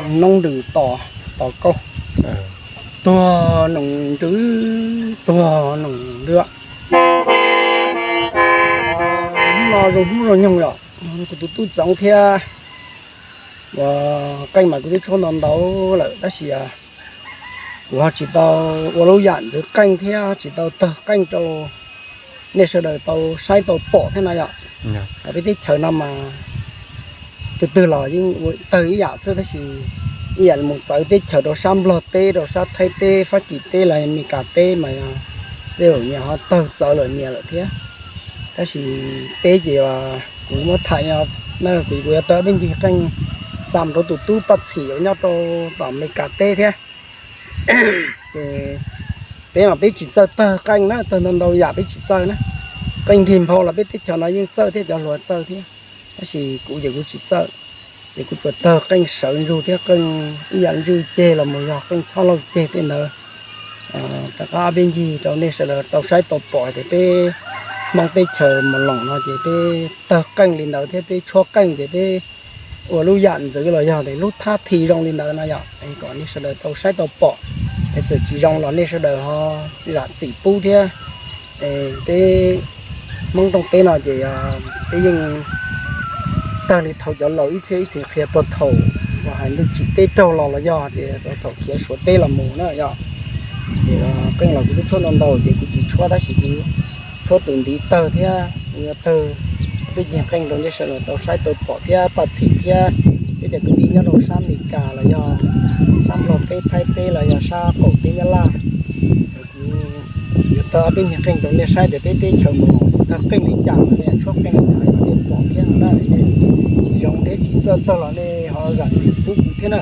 Noob nrws tos, tos kauj, tuag noom nrws, tuag noom nrws. Hnub no zoo hnub zoo nyoog yom, kuv tus tub Txoov thiab uas qeej mas kuv twb tshuab ntau ntau lawm tab sis kuv ho tsis tau ua lub yam ntxwv qeej thiab tsis tau tawg qeej rau nej sawv daws tau saib tau pom thiab no yom. Peb teb chaws no mas twg twg los yeej ua tawg ib yam xwb tab sis ib yam mus txawv teb chaws rau sab Nplog teb, rau sab Thaib teb, Fab Kis teb los Meskas teb mas tej zaum nyias ho tawg txawv lawm nyias lawm thiab. Tab sis peb ces kuv muab tham no, kuv yuav tawg peb ncig qeej xa rau tus tub Paj Txhim uas nyob rau tom Meskas teb thiab. Ces peb mas peb tsis txawj tawg qeej na, tawg ntau ntau yam peb tsis txawj na. Qeej nrig nphau los peb teb chaws no yeej txawj thiab cov hluas txawj thiab, tab sis kuv ces kuv tsis txawj. Ces kuv tsuas tawg qeej sawv ntsug thiab qeej ib yam ntswj ceg los mus yog qeej txhob lauj ceg tej ntawd rov qab peb ncig rau nej sawv daws tau saib tau pom tias peb Hmoob teb chaws Mus Loos no ces peb tawg qeej li ntawd thiab peb tshuab qeej ces peb ua lub yam ntxwv los yog lub thab thi zoo li ntawd no yom, kom nej sawv daws tau saib tau pom. Es txawm tsis zoo los nej sawv daws ho zam txim pub thiab. Peb Hmoob rooj teb no ces peb yeej tawg li thaum cov laus ib txhiab ib txhis qhia puag thaum uas hais ntuj tsim teb raug los los yog tias puag thaum khiav Suav teb los mus na yom. Ces qeej los kuv twb tshuab ntau ntau ces kuv tsis tshuab tab sis kuv tshuab tus ntiv tawg thiab kuv yuav tawg peb ncig qeej rau nej sawv daws tau saib tau pom thiab Paj Txhim thiab peb cov kwv tij nyob rau sab Meskas los yog sab Nplog teb, Thaib teb los yog sab qaum teb Nyab Laj. Kuv yuav tawg ob peb ncig qeej rau nej saib tias peb teb chaws Mus Loos tawg qeej li cas los nej tshuab qeej li cas kom nej pom thiab no na. Tsis zoo thiab tsis txawj tawg los nej ho zam txim pub kuv thiab na.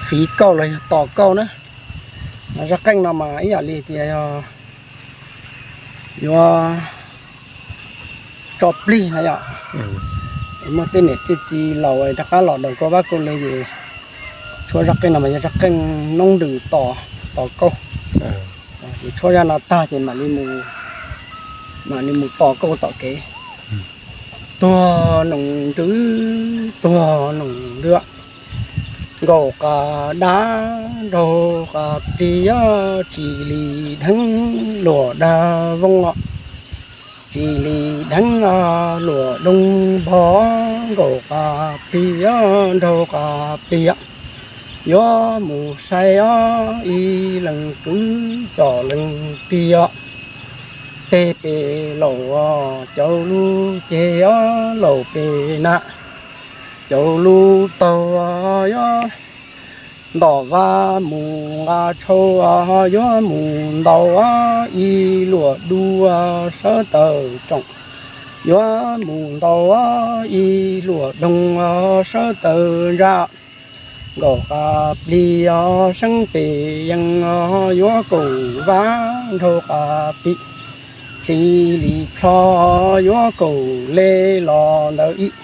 Fiv kauj los yog tos kauj na. Zaj qeej no mas ib yam li tias yog yuav tso plig na yom. Muaj tej niam tej txiv laus rov qab los daws kauj vab kauj le ces tshuab zaj qeej no mas yog zaj qeej noob ntws tos, tos kauj. Ces tshuab zaj no tag ces mam li mus, mam li mus tos kauj tom kev. Tuag noog ntws, tuag noog ntws, nkaum qas dab nraug qas plig, tsis li dheev luam dag vooj, tsis li dheev luam doo npog, nkaum qas plig nraug qas plig, yuav mus saib ib leeg kwv coj leej tij, tej pem laus cauv lub ceg, laus pem na cauv lub taug, yuav ntom vaj mus nqa tshauj, yuav mus ntaus ib luam dub sawv taws tsoom, yuav mus ntaus ib luam doo sawv taws ntsa, nkaum qas plig seeb pem yees, yuav kaum vab nraug qas plig, tsis li plho yuav kaum le los ntawd ib